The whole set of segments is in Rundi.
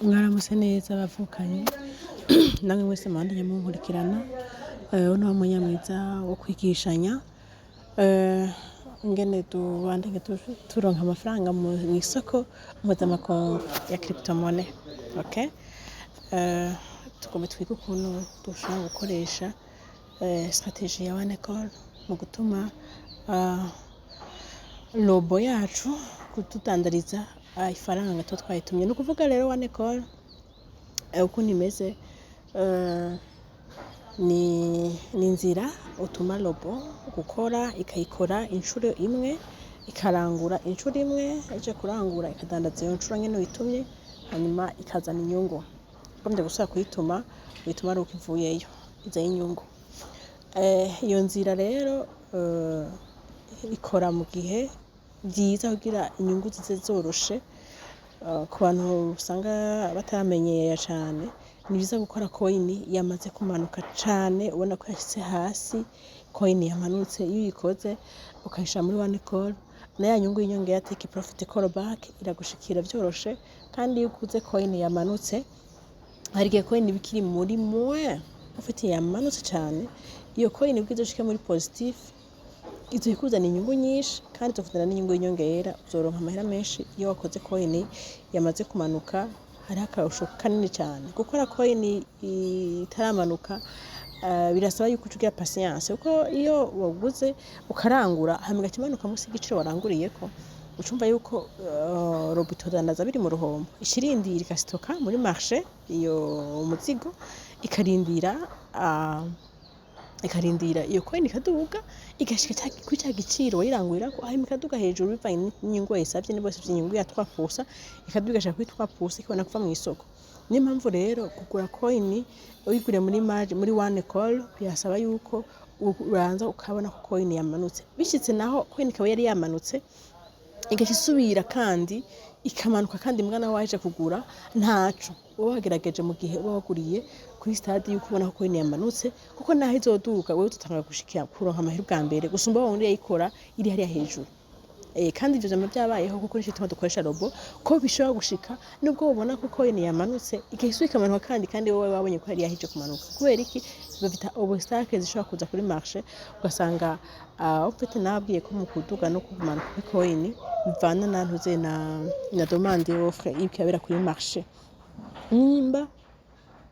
Mwaramutse neza bavukanye, namwe mwese mubandanye munkurikirana. Uno wa mwanya mwiza wo kwigishanya ingene tubandanya turonka amafaranga mw'isoko mpuzamakungu ya cryptomonnaie. Okay? Tugomba twige ukuntu dushobora gukoresha stratégie ya one call mu gutuma robot yacu kutudandariza ifaranga tuba twayitumye. Ni ukuvuga rero one call ukuntu imeze, ni inzira utuma robot gukora, ikayikora inshuro imwe, ikarangura inshuro imwe, ije kurangura ikadandaza iyo nshuro nyene uyitumye, hanyuma ikazana inyungu. Ugombye gusubira kuyituma, uyituma ari uko ivuyeyo izanye inyungu. Iyo nzira rero ikora mu gihe vyiza kugira inyungu zize zoroshe. Ku bantu usanga bataramenyera cane, ni vyiza gukora coin yamaze kumanuka cane, ubona ko yashitse hasi. Coin yamanutse, iyo uyikoze ukayishira muri one call, na ya nyungu y'inyongera, take profit call back, iragushikira vyoroshe. Kandi iyo uguze coin yamanutse, hari igihe coin iba ikiri muri moins, ufite yamanutse cane, iyo coin ubwo izoshike muri positif, izoba inyungu nyinshi kandi izokuzanira n'inyungu y'inyongera, uzoronka amahera menshi iyo wakoze coin yamaze kumanuka. Hariho akarusho kanini cane. Gukora coin itaramanuka birasaba yuko uca ugira patience, kuko iyo waguze ukarangura hanyuma igaca imanuka musi y'igiciro waranguriyeko, ucumva yuko robot itodandaza biri mu ruhombo. Ica irindira, igastocka muri marché iyo muzigo, ikarindirira iyo coin ikaduga, igashika kuri ca giciro wayirangurirako, hanyuma ikaduga hejuru bivanye n'inyungu wayisavye. Niba wasavye inyungu ya 3%, ikaduga igashika kuri 3%, ikabona kuva mw'isoko. Niyo mpamvu rero kugura coin uyiguriye muri marge, muri one call, birasaba yuko ubanza ukabona ko coin yamanutse. Bishitse naho coin ikaba yari yamanutse, igaca isubira kandi ikamanuka, kandi mwana waje kugura, ntaco uba wagerageje mu gihe uba waguriye kuri stade yuko ubona ko coin yamanutse, kuko naho izoduga, wewe uzotangura gushikira kuronka amahera ubwa mbere gusumba wa wundi yayikora iri hariya hejuru. Kandi ivyo vyama vyabayeho, kuko nico gituma dukoresha robot, ko bishobora gushika nubwo ubona ko coin yamanutse, igahita ikamanuka kandi wowe wabonye ko yari yahejeje kumanuka. Kubera iki? Bafita obstacle zishobora kuza kuri marché, ugasanga ufite nababwiye ko mu kuduga no kumanuka kuri coin bivana na ntuze na demande, offre iriko irabera kuri marché. Nimba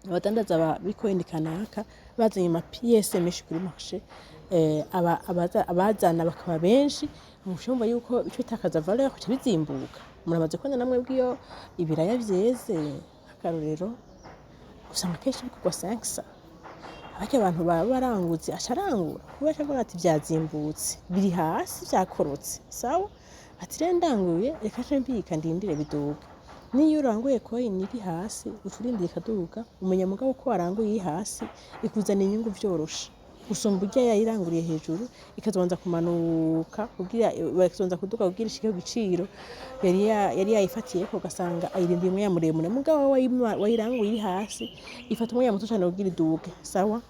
abadandaza ba bitcoin kanaka bazanye ama pièces menshi kuri marché, abazana bakaba benshi, mushumva yuko ico bitakaza valeur, kuca bizimbuka. Muramaze kubona namwe bw'iyo ibiraya vyeze, akarorero, usanga kenshi bigurwa 500. Barya abantu baba baranguze, aca arangura kubera aca avuga ati vyazimbutse, biri hasi, vyakorotse, sawa, ati rero ndanguye, reka nce mbika ndindire biduga. Niyo uranguye coin iri hasi, uca urindira ikaduga, umenya mugabo ko waranguye iri hasi ikuzana inyungu vyoroshe gusumba urya yayiranguriye hejuru, ikazobanza kumanuka kugira ikazobanza kuduga kugira ishike ku giciro yari yayifatiyeko, ugasanga ayirindiye umwanya muremure. Mugabo wayiranguye iri hasi, ifata umwanya muto cane kugira iduge. Sawa,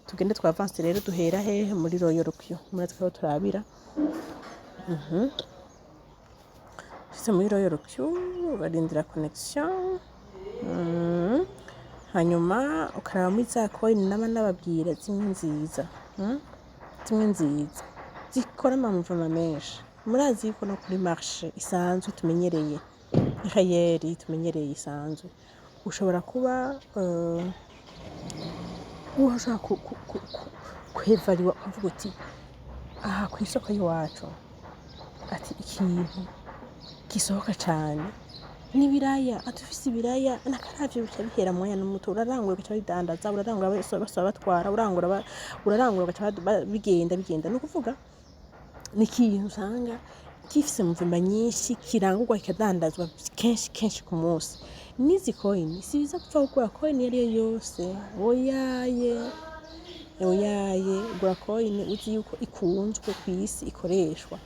tugende twavance rero. Duhera hehe? Muri Royal Q. Murazi ko turabira ushitse muri Royal Q, barindira connexion. Hanyuma ukaraba muri za coin naba nababwira, zimwe nziza, Zimwe nziza zikora ama mouvement menshi. Murazi yuko no kuri marché isanzwe tumenyereye, réel tumenyereye isanzwe, ushobora kuba ushobora kwévaluer, ukavuga uti aha kw'isoko y'iwacu, ati ikintu gisohoka cane n'ibiraya, ati ufise ibiraya nakaravyo bica bihera mu mwanya muto. Urarangura ugaca bidandaza, urarangura basaba batwara, urangura urarangura ugaca bigenda bigenda. Ni ukuvuga ni ikintu usanga gifise mouvement nyinshi, kirangurwa kikadandazwa kenshi kenshi ku munsi. N'izi coin, si biza gupfa kugura coin iyo ariyo yose, oyaye oyaye. Ugura coin uzi yuko ikunzwe kw'isi, ikoreshwa,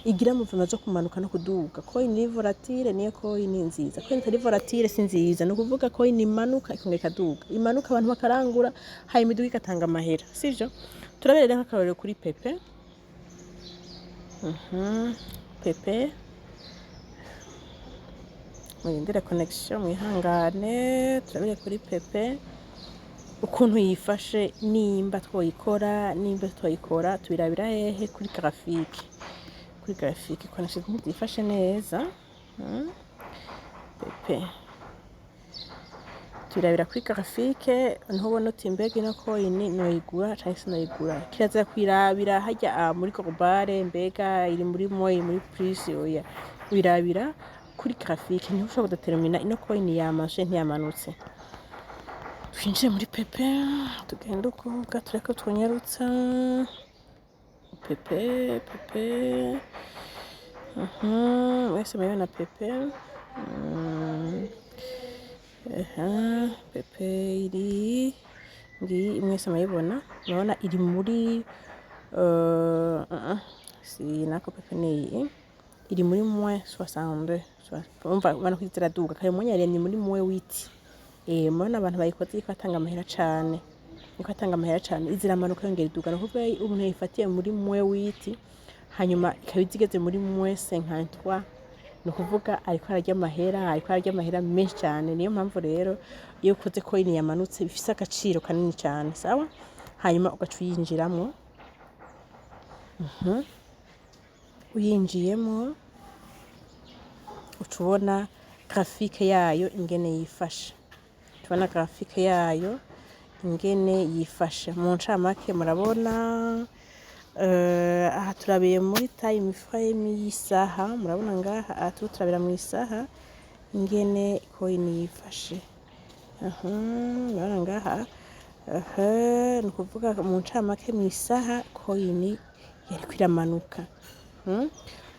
igira mouvement zo kumanuka no kuduga. Coin iri volatile niyo coin nziza, coin itari volatile si nziza. Ni ukuvuga coin imanuka ikongera ikaduga, imanuka abantu bakarangura, hanyuma iduga igatanga amahera, sivyo? Turabere nk'akarorero kuri Pepe. Pepe Murindire connexion, mwihangane. Turabire kuri Pepe ukuntu yifashe, nimba twoyikora, nimba twoyikora. Tubirabira hehe? Kuri graphique, kuri graphique. Connexion ntizifashe neza. Pepe turabira kuri graphique, ntubona uti: "Mbega ino coin noyigura canke sinoyigura?" Kirazira kwirabira harya muri global, mbega iri muri mo, iri muri plus. Oya, wirabira kuri graphique, niho ushobora kudetermina ino coin yamanutse, ntiyamanutse. Twinjire muri Pepe, tugende uko tureko twunyarutsa. Pepe, Pepe, mwese murabona Pepe. Aha, Pepe iri ngiyi, mwese murayibona. Murabona iri muri si nako, Pepe ni iyi, iri muri moins 62. Umva, ubona ko ziraduga kare, mwanya yaremye muri moins 8. Murabona abantu bayikoze iriko atanga amahera cane, iriko atanga amahera cane. Iziramanuka, yongera iduga. Ni ukuvuga umuntu yayifatiye muri moins 8, hanyuma ikaba izigeze muri moins 53, ni ukuvuga ariko ararya amahera, ariko ararya amahera menshi cane. Niyo mpamvu rero iyo ukoze coin yamanutse bifise agaciro kanini cane. Sawa, hanyuma ugaca uyinjiramwo. Uyinjiyemwo uca ubona graphique yayo ingene yifashe. Tubona graphique yayo ingene yifashe mu ncamake. Murabona aha turabiye muri time frame y'isaha. Murabona ngaha, aha turiko turabira mu isaha ingene coin yifashe. Aha murabona ngaha, aha ni ukuvuga mu ncamake mu isaha coin yariko iramanuka.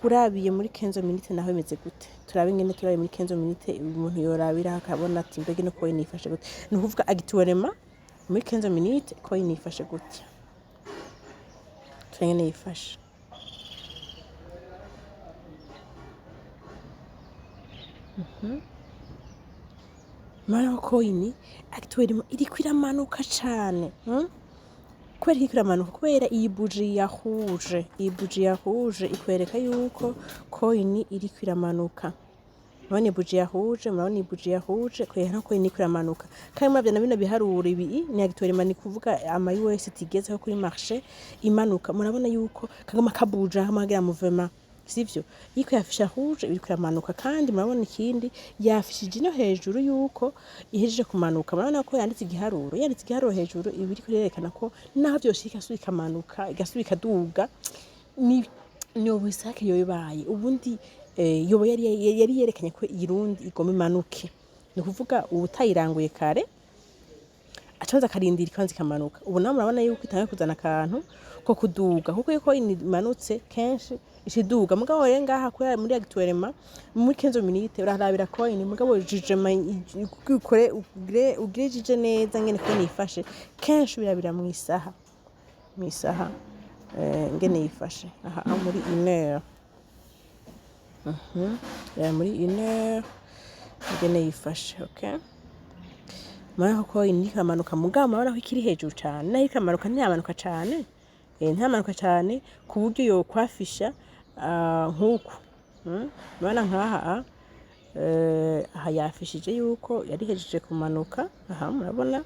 Urabiye muri 15 minutes naho bimeze gute? Turabe ingene turabiye muri 15 minutes, umuntu yorabira akabona ati: "Mbega ino coin yifashe gute?" Ni ukuvuga actuellement muri 15 minutes coin yifashe gute? Turabe ingene yifashe. Murabona ko coin actuellement iriko iramanuka cane. Kubera iriko iramanuka, kubera iyi bougie ya rouge, iyi bougie ya rouge ikwereka yuko coin iriko iramanuka. Murabona iyi bougie ya rouge, murabona iyi bougie ya rouge kwereka ko coin iriko iramanuka. Kandi muravye na bino biharuro, ibi ni actuellement, ni kuvuga ama USD igezeho kuri marché imanuka. Murabona yuko kaguma kabuja, kaguma kagira mouvement, sivyo? Iriko yafisha rouge, iriko iramanuka. Kandi murabona ikindi yafishije ino hejuru yuko ihejeje kumanuka. Murabona ko yanditse igiharuro, yanditse igiharuro hejuru, ibi iriko irerekana ko naho vyoshika igasubira ikamanuka, igasubira ikaduga, ni niyo bisake yoba ibaye ubundi yoba yari yerekanye ko irundi igoma imanuke. Ni ukuvuga uwutayiranguye kare acabanza akarindira ikabanza ikamanuka. Ubu nawe murabona yuko itanguye kuzana akantu ko kuduga, kuko iyo coin imanutse kenshi ica iduga. Mugabo rero ngaha kubera muri actuellement muri 15 minutes urarabira coin, mugabo jugement ukore, ugire juge neza ngene coin yifashe, kenshi birabira mu isaha, mu isaha ngene yifashe aha muri une heure. Muri une heure ingene yifashe. Okay, murabona ko iriko iramanuka, mugabo murabona ko ikiri hejuru cane. Naho iriko iramanuka, ntiyamanuka cane, ntiyamanuka cane ku buryo yokwafisha nk'uku. Murabona nkaha, aha yafishije yuko yari ihejeje kumanuka. Aha murabona,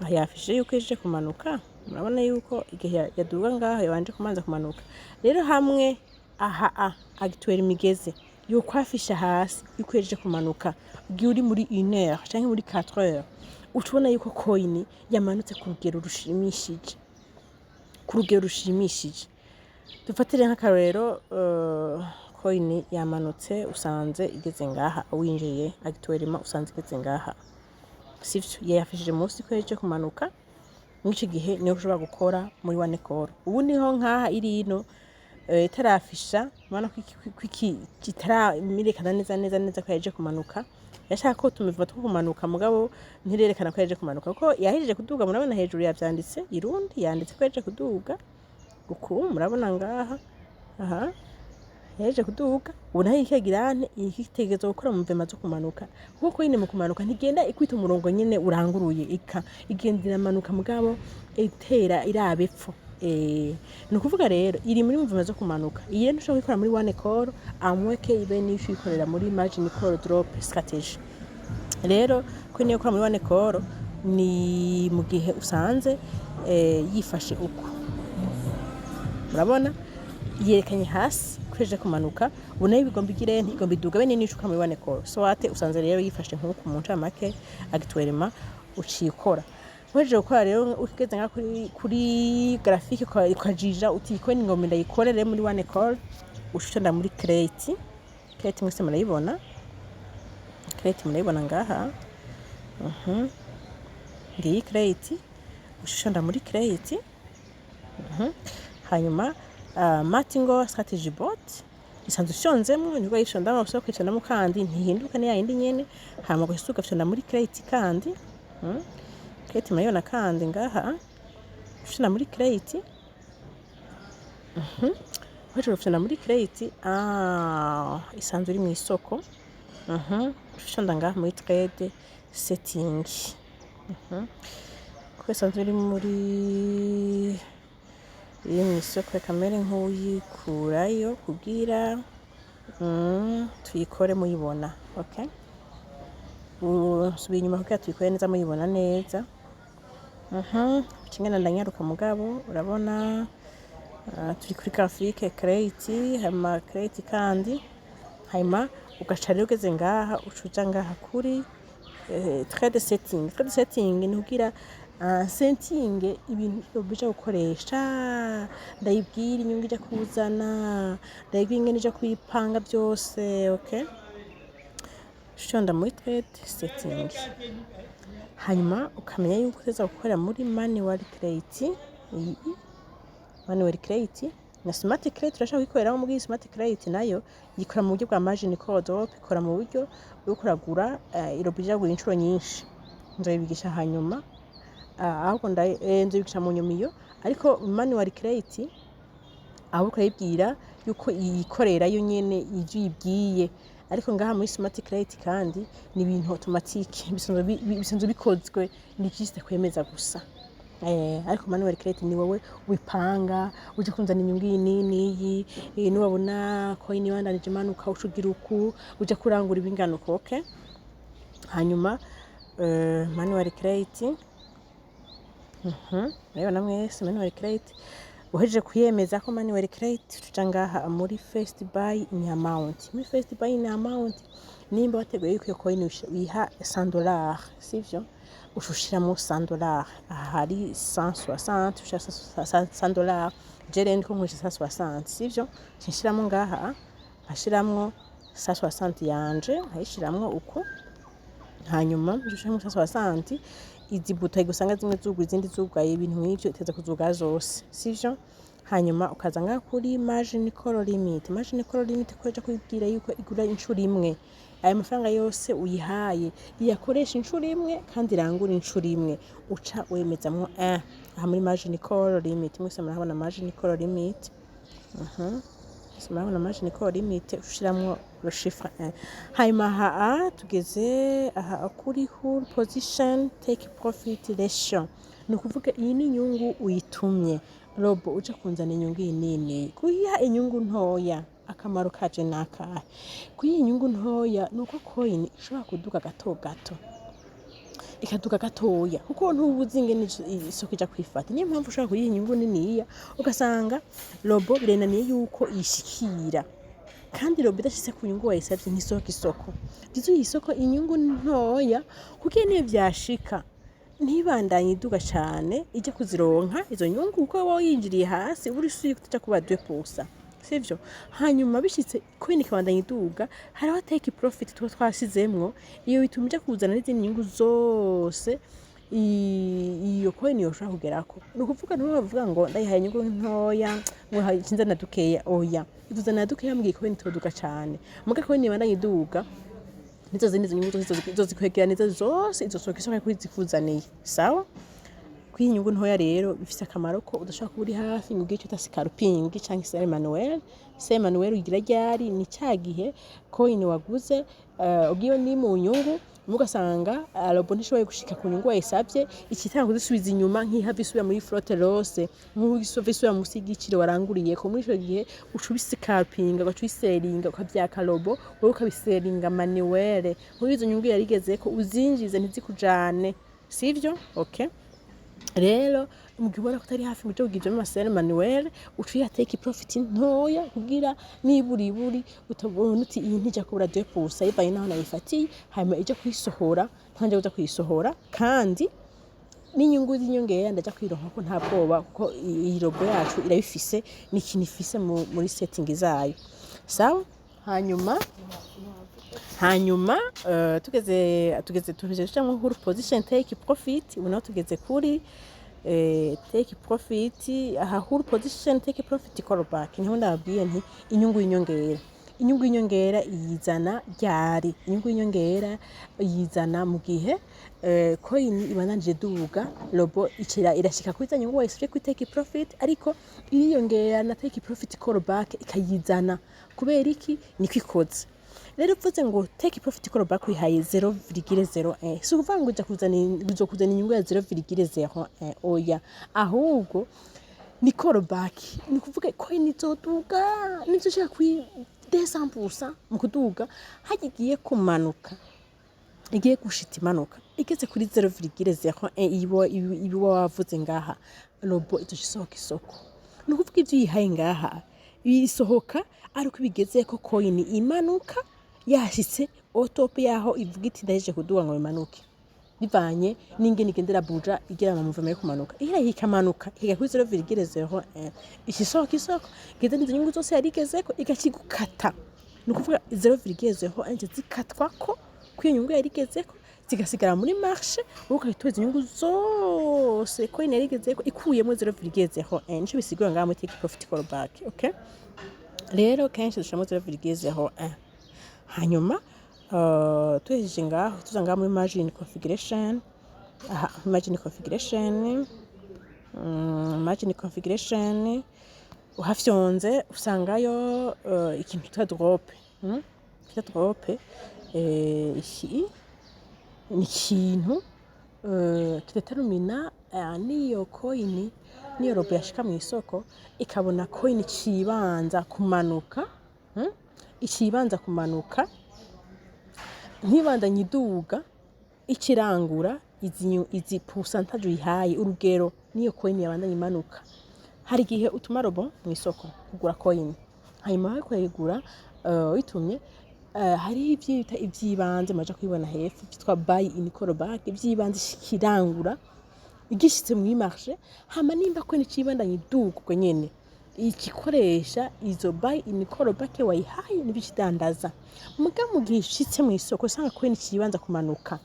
aha yafishije yuko ihejeje kumanuka. Murabona yuko igihe yaduga ngaho yabanje kumanza kumanuka. Rero hamwe aha actuellement imigeze yokwafisha hasi yuko ihejeje kumanuka, igihe uri muri une heure canke muri 4 heures, uca ubona yuko coin yamanutse ku rugero rushimishije, ku rugero rushimishije. Dufatire nk'akarorero, coin yamanutse, usanze igeze ngaha winjiye actuellement, usanze igeze ngaha, sivyo? Yafishije munsi ko yahejeje kumanuka. Mw'ico gihe niho ushobora gukora muri one call. Ubu niho nkaha iri ino itarafisha, murabona ko kitaramerekana neza neza neza ko yahejeje kumanuka. Yashaka ko tumiva two kumanuka, mugabo ntirerekana ko yahejeje kumanuka, kuko yahejeje kuduga. Murabona hejuru yavyanditse, irundi yanditse ko yahejeje kuduga uku. Murabona ngaha, aha yahejeje kuduga. Ubu naho iriko iragira nte, iriko gukora mu mouvement zo kumanuka, kuko nyene mu kumanuka ntigenda ikwita umurongo nyene uranguruye, ika igenda iramanuka, mugabo itera iraba epfo. Ni ukuvuga rero iri muri mouvement zo kumanuka. Iyi rero ntushobora kuyikora muri one call, amweke ibe niyo uyikorera muri margin call drop strategy. Rero ko niyo gukora muri one call ni mu gihe usanze yifashe uko murabona yerekanye hasi kweje kumanuka, ubu nayo bigomba igire ntigomba iduga bene nico ukora muri one call. So ate usanze rero yifashe nk'uku mu ncamake, actuellement uciye ukora, uhejeje gukora rero ugeze nka kuri graphique, ukajija uti ko ngomba ndayikorere muri one call, ushonda muri create. Create mwese murayibona, create murayibona ngaha. Ngiyi create, ushonda muri create. Hanyuma martingale strategy bot isanzwe ufyonzemwo, nibwo yifyondamo, usubira kwifyondamo kandi ntihinduka, ni yayindi nyene. Hanyuma ugahita ugafyonda muri create kandi. Create murayibona kandi ngaha, ufyonda muri create. Uhejeje gufyonda muri create, isanzwe iri mw'isoko. Ufyonda ngaha muri trade setting. Kuko isanzwe iri mw'isoko, reka mere nk'uwuyikurayo kugira tuyikore muyibona. Okay, nsubiye inyuma kugira tuyikore neza muyibona neza. Kimwe ndanyaruka mugabo urabona, turi kuri graphique, create, hama create kandi, hanyuma ugaca rero ugeze ngaha uca uja ngaha kuri trade setting. Trade setting ni kugira setting ibintu bija gukoresha, ndayibwira inyungu ija kuzana, ndayibwira ingene ija kuyipanga byose. Okay, shonda muri trade setting, hanyuma ukamenya yuko uteza gukorera muri manual create. Iyi manual create na smart create urashaka kuyikoreramo muri smart create, nayo yikora mu buryo bwa margin call drop, ikora mu buryo bwo kuragura i robot ijagura inshuro nyinshi. Nzobigisha hanyuma, ahubwo nzobigisha mu nyuma iyo. Ariko manual create ahubwo ukayibwira yuko yikorera yo nyene ivyo uyibwiye. Ariko ngaha muri smart create kandi ni ibintu automatique, bisanzwe bikozwe, ni juste kwemeza gusa. Ariko manual create ni wowe wipanga uje kunzana inyungu iyi n'iyi n'iyi, niwabona coin ibandanije imanuka uca ugira uku, uja kurangura ibingana uko. Okay, hanyuma manual create, murabibona mwese manual create. Uhejeje kuyemeza ko manual create, tuja ngaha muri first buy in amount. Muri first buy in amount, nimba wateguye yuko iyo coin uyiha $100, sivyo? Uca ushiramo $100. Aha hari 160, ushira $100. Je rero ndiko nkoresha 160, sivyo? Nshiramo ngaha, nkashiramwo 160 yanje, nkayishiramwo uku. Hanyuma nshiramo 160. Izi bouton usanga zimwe zuguye izindi zugaye, ibintu nk'ivyo, uteza kuzuga zose, sivyo? Hanyuma ukaza ngaha kuri margin call limit. Margin call limit ko ija kubibwira yuko igura inshuro imwe, ayo mafaranga yose uyihaye iyakoresha inshuro imwe kandi irangura inshuro imwe. Uca wemezamwo 1 aha muri margin call limit. Mwese murahabona margin call limit. Mwese murabona margin call limit, ushiramwo le chiffre 1. Hanyuma aha tugeze aha kuri whole position take profit ratio, ni ukuvuga iyi ni inyungu uyitumye robot uja kunzana inyungu iyi nini. Kuyiha inyungu ntoya, akamaro kaje ni akahe? Kuyiha inyungu ntoya ni uko coin ishobora kuduga gato gato, ikaduga gatoya, kuko ntubuzi ingene isoko ija kwifata. Niyo mpamvu ushobora kuyiha inyungu niniya, ugasanga robot birenaniye yuko ishikira, kandi robot idashitse ku nyungu wayisavye ntisohoka isoko. Vyiza uyiha isoko inyungu ntoya, kuko niyo vyashika ntibandanye iduga cane, ija kuzironka izo nyungu, kuko wowe yinjiriye hasi uba uri sûr ko itaja kuba 2%, sivyo? Hanyuma bishitse coin ikabandanya iduga, hariho take profit tuba twashizemwo, iyo bituma ija kuzana n'izindi nyungu zose iyo coin yoshobora kugerako. Ni ukuvuga ntibavuga ngo ndayihaye inyungu ntoya ngo cinzana dukeya. Oya, ituzanira dukeya mugihe coin itoduga cane. Muga coin ibandanya iduga, nizo zindi nyungu zose izozikwegeraniza zose, izosohoka isoko kuri zikuzaniye. Sawa. Kwiha inyungu ntoya rero bifise akamaro ko udashobora kuba uri hafi ngo ugire ico bita scalping canke sell manuel. Sell manuel ugira ryari? Ni ca gihe coin waguze ugiye ni mu nyungu, ugasanga robot ntishoboye gushika ku nyungu wayisavye, icitanga kuzisubiza inyuma, nk'ihava isubira muri float loss, nk'uko isubira musi y'igiciro waranguriyeko. Muri ico gihe uca ubiscalpinga, ugaca ubisellinga, ukavyaka robot, wowe ukabisellinga manuel muri izo nyungu yarigezeko, uzinjize ntizikujane, sivyo? Okay, rero mu gihe ubona ko utari hafi ngo uje kugira ivyo sell manuel, uca uyiha take profit ntoya kugira niburiburi utabona uti iyi ntija kubura 2% bivanye naho nayifatiye, hanyuma ije kuyisohora ntanje kuja kuyisohora, kandi n'inyungu z'inyongera ndaja kwironka ko nta bwoba, kuko iyi robot yacu irabifise, ni ikintu ifise muri setting zayo. Sawa, hanyuma tugeze tugeze tuja kuri position take profit. Ubu naho tugeze kuri take profit. Aha kuri position take profit callback niho ndababwiye nti inyungu y'inyongera. Inyungu y'inyongera yizana ryari? Inyungu y'inyongera yizana mu gihe coin ibandanije duga, robot icira irashika kuri za nyungu wayisavye kuri take profit, ariko iriyongera na take profit callback ikayizana. Kubera iki? Niko ikoze. Rero uvuze ngo take profit callback uyihaye 0,01, si ukuvuga ngo uja kuzana inyungu ya 0,01, oya, ahubwo ni callback, ni ukuvuga coin izoduga nivyo ushaka kuri 200% mu kuduga, harya igiye kumanuka, igiye gushita imanuka igeze kuri 0,01 ibo wavuze ngaha, robot izoca isohoka isoko. Ni ukuvuga ivyo uyihaye ngaha bisohoka ari uko bigeze ko coin imanuka yashitse au top yaho ivuga iti ndahejeje kuduga ngo bimanuke, bivanye n'ingene igendera buja igira mu mouvement yo kumanuka, ihera ikamanuka ikigera kuri 0,01, ica isohoka isoko, igeze n'izo nyungu zose yari igezeko igaca igukata. Ni ukuvuga 0,01 zikatwako kuri iyo nyungu yari igezeko, zigasigara muri marché, wowe ukahita izo nyungu zose coin yari igezeko ikuyemo 0,01. Nico bisigura ngaha muri take profit callback. Okay, rero kenshi dushiramo 0,01. Hanyuma tuhejeje ngaho, tuza ngaha muri margin configuration. Aha margin configuration, margin configuration uhafyonze usangayo ikintu kitwa drop, Kitwa drop, iki ni ikintu kidetermina niyo coin, niyo robot yashika mu isoko ikabona coin cibanza kumanuka, Icibanza kumanuka ntibandanye iduga, ikirangura izi pourcentage uyihaye. Urugero, niyo coin yabandanye imanuka, hari igihe utuma robot mu isoko kugura coin, hanyuma wariko urayigura, witumye, hariho ivyo bita ivy'ibanze, muja kubibona hepfo, vyitwa buy in callback, ivy'ibanze ikirangura igishitse muri marché. Hama nimba coin icibandanye iduga, ubwo nyene ikikoresha izo buy in callback wayihaye, nivyo ikidandaza. Muga mu gihe ishitse mw'isoko usanga coin icibanza kumanuka,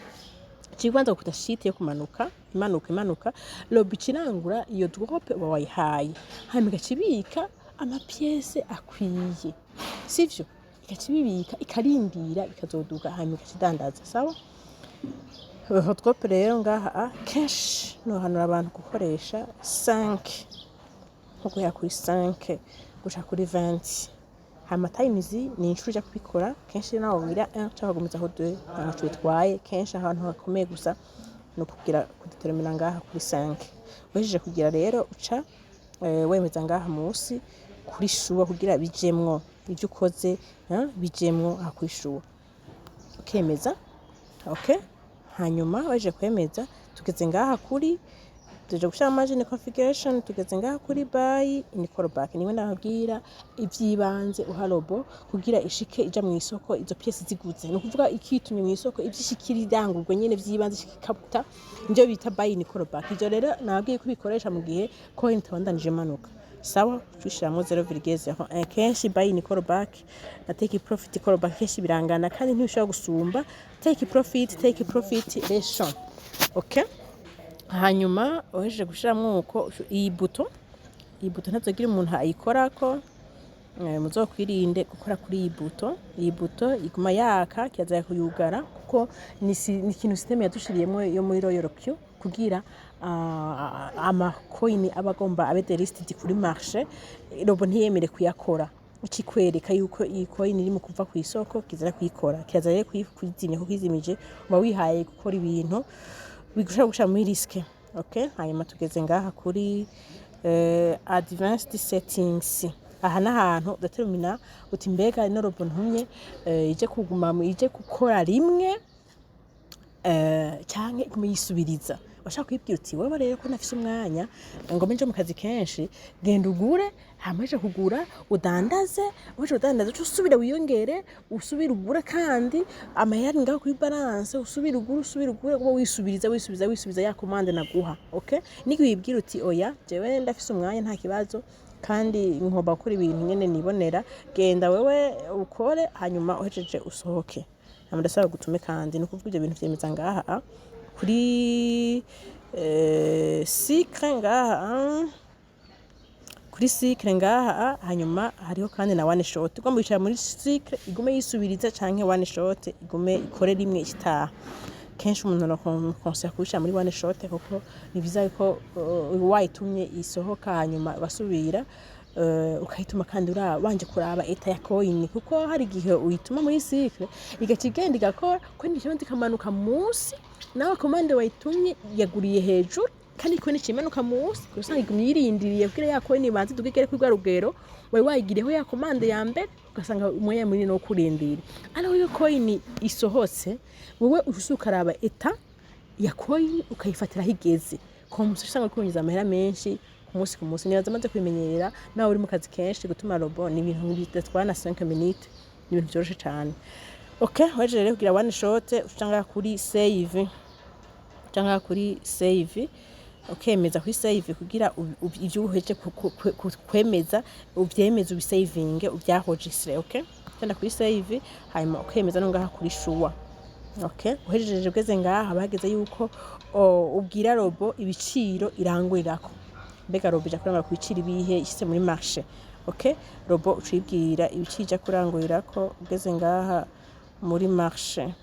ikibanza kuta shite yo kumanuka, imanuka, imanuka, robot ikirangura iyo drop uba wayihaye, hanyuma igaca ibika ama pièces akwiye, sivyo? Igaca ibibika, ikarindira bikazoduga, hanyuma igaca idandaza. Sawa, drop rero ngaha kenshi nohanura abantu gukoresha 5, nko guhera kuri 5 gushika kuri 20. Hama times ni inshuro uja kubikora. Kenshi nawe wogira 1 canke ukagumizaho 2, ntaco bitwaye. Kenshi ahantu hakomeye gusa ni ukugira kudetermina ngaha kuri 5. Uhejeje kugira rero, uca wemeza ngaha musi kuri sure kugira bijemwo ivyo ukoze, bijemwo aha kuri sure, ukemeza. Okay, hanyuma waje kwemeza, tugeze ngaha kuri tuje gushira margin configuration, tugeze ngaha kuri buy in callback, niwe ndababwira ivy'ibanze uha robot kugira ishike ija mu isoko izo pièces ziguze. Ni ukuvuga ikitumye mu isoko ivyo ishikira irangurwa nyene vy'ibanze ishikikabuta, nivyo bita buy in callback. Ivyo rero nababwiye ko bikoresha mu gihe coin itabandanije imanuka. Sawa, tushiramwo 0,01. Kenshi buy in callback na take profit callback kenshi birangana, kandi ntibishobora gusumba take profit ratio. Okay, hanyuma uhejeje gushiramwo uko, iyi bouton ntazogira umuntu ayikorako. Muzokwirinde gukora kuri iyi bouton. Iyi bouton iguma yaka, kirazira kuyugara, kuko ni ikintu system yadushiriyemwo yo muri Royal Q kugira Ama coin aba agomba abe delisted kuri marché, robot ntiyemere kuyakora. Ikikwereka yuko iyi coin iri mu kuva ku isoko, kizira kuyikora, kirazira rero kuyizimya, kuko izimije uba wihaye gukora ibintu bigushobora gushira muri risque. Okay, hanyuma tugeze ngaha kuri advanced settings. Aha n'ahantu udetermina uti: mbega ino robot ntumye ije kuguma ije gukora rimwe canke igume yisubiriza? Washaka kwibwira uti: wewe rero ko nafise umwanya ngome nje mu kazi kenshi, genda ugure, hama uje kugura udandaze, uje udandaze uce usubira wiyongere, usubire ugure, kandi amahera ari ngaho kuri balance, usubire ugure, usubire ugure, uba wisubiriza, wisubiza, wisubiza ya commande naguha. Okay, niki wibwira uti: oya, jewe ndafise umwanya, nta kibazo, kandi ngomba gukora ibintu nyene nibonera, genda wewe ukore, hanyuma uhejeje usohoke, hama ndasaba gutume. Kandi ni ukuvuga ivyo bintu vyemeza ngaha kuri cycle, ngaha kuri cycle ngaha. Hanyuma hariho kandi na one shot. Ugomba kwicara muri cycle igume yisubiriza, canke one shot igume ikore rimwe itaha. Kenshi umuntu arakonseya kubishira muri one shot, kuko ni vyiza yuko wayitumye isohoka, hanyuma ugasubira ukayituma, kandi wanje kuraba état ya coin, kuko hari igihe uyituma muri cycle igaca igenda igakora coin ikibanza ikamanuka munsi, nawe commande wayitumye yaguriye hejuru, kandi coin ica imanuka munsi, usanga igumye yirindiriye kugira ya coin ibanze iduge igere kuri rwa rugero wari wayigiriyeho ya commande ya mbere, ugasanga umwanya munini wo kurindira. Ariko iyo coin isohotse, wowe ushushe ukaraba état ya coin, ukayifatira aho igeze ku musi, usanga uriko winjiza amahera menshi ku munsi ku munsi. Nibaza amaze kubimenyerera, nawe uri mu kazi kenshi, gutuma robot ni ibintu bidatwara na 5 minutes, ni ibintu vyoroshe cane. Okay, waje rero kugira one shot, uca ngaha kuri save, uca ngaha kuri save, ukemeza kuri save kugira ivyo uheje kwemeza uvyemeze, ubisavinge, ubyaenregistre. Okay, genda kuri save, hanyuma ukemeza no ngaha kuri sure. Okay, uhejeje ugeze ngaha, bahageze yuko ubwira robot ibiciro irangurirako. Mbega robot ija kurangura ku biciro ibihe ishyize muri marché? Okay, robot ucibwira ibiciro ija kurangurirako ugeze ngaha muri marché.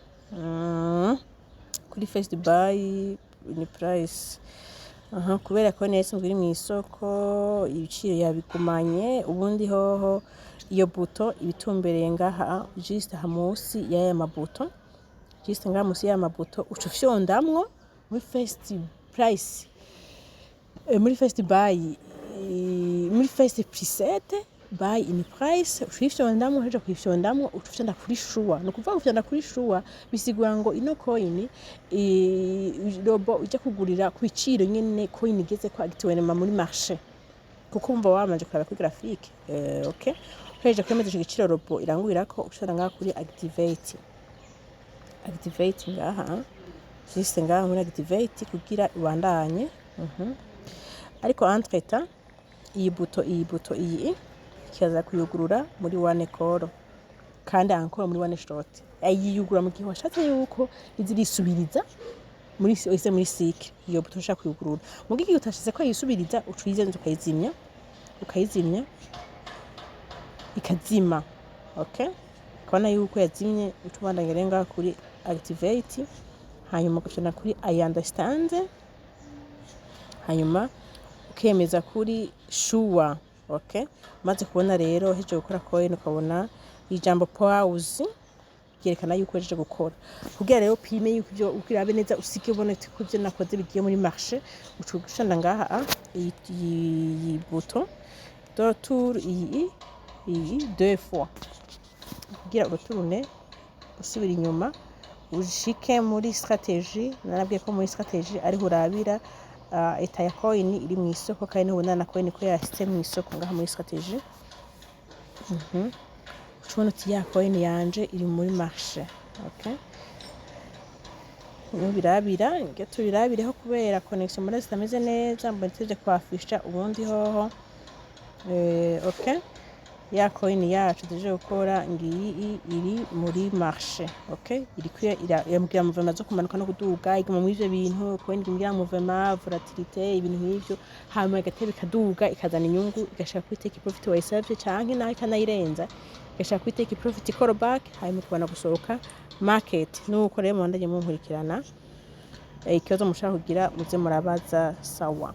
Kuri first buy ni price. Aha kubera ko neza iri mu isoko, ibiciro yabigumanye. Ubundi hoho iyo bouton ibitumbereye ngaha, juste aha munsi y'aya mabuto, juste ngaha munsi y'aya mabuto, uca ufyondamwo muri first price, muri first buy, muri first preset buy in price, uca uyifyondamwo. Uhejeje kuyifyondamwo, uca ufyonda kuri sure. Ni ukuvuga gufyonda kuri sure bisigura ngo ino coin robot ijya kugurira ku biciro nyene coin igeze ko actuellement muri marché, kuko umva wabanje kuraba kuri graphique. Okay, uhejeje kwemeza ico giciro robot irangurirako, uca ngaha kuri activate, activate ngaha, juste ngaha muri activate kugira ibandanye. Ariko entre temps iyi bouton, iyi bouton iyi kikaza kuyugurura muri one call, kandi encore muri one shot ayiyugura mu gihe washatse yuko izirisubiriza muri ise muri cycle. Iyo bouton ushaka kuyugurura mu gihe utashize ko yisubiriza, uca uyizenza, ukayizimya, ukayizimya ikazima. Okay, ukabona yuko yazimye, uca ubandanya rero ngaha kuri activate, hanyuma ugafyonda kuri I understand, hanyuma ukemeza kuri sure. Okay, umaze kubona rero uhejeje gukora coin, ukabona ijambo pause ryerekana yuko uhejeje gukora. Kugira rero upime yuko ivyo urabe neza, usige ubona ko ivyo nakoze bigiye muri marché, uca ushanda ngaha iyi bouton de retour, iyi deux fois, kugira uretourne usubira inyuma ushike muri stratégie. Narabwiye ko muri stratégie ariho urabira état ya coin iri mu isoko, kandi niho ubona na coin ko yashitse mu isoko. Ngaha muri stratégie uca ubona uti: ya coin yanje iri muri marché. Okay, nubirabira nge tubirabireho, kubera connexion mbona zitameze neza, mbona iteje kwafisha. Ubundi hoho okay, ya coin yacu tuje gukora ngiyi iri muri marché. Okay, iriko irambwira mouvement zo kumanuka no kuduga, iguma muri ivyo bintu. Coin iguma mouvement, volatilité, ibintu nk'ivyo, hanyuma igateba ikaduga, ikazana inyungu, igashaka kuri take profit wayisavye, canke naho ikanayirenza, igashaka kuri take profit call back, hanyuma ikabona gusohoka market. Nuko rero mubandanye munkurikirana. Ikibazo mushaka kugira muze murabaza. Sawa.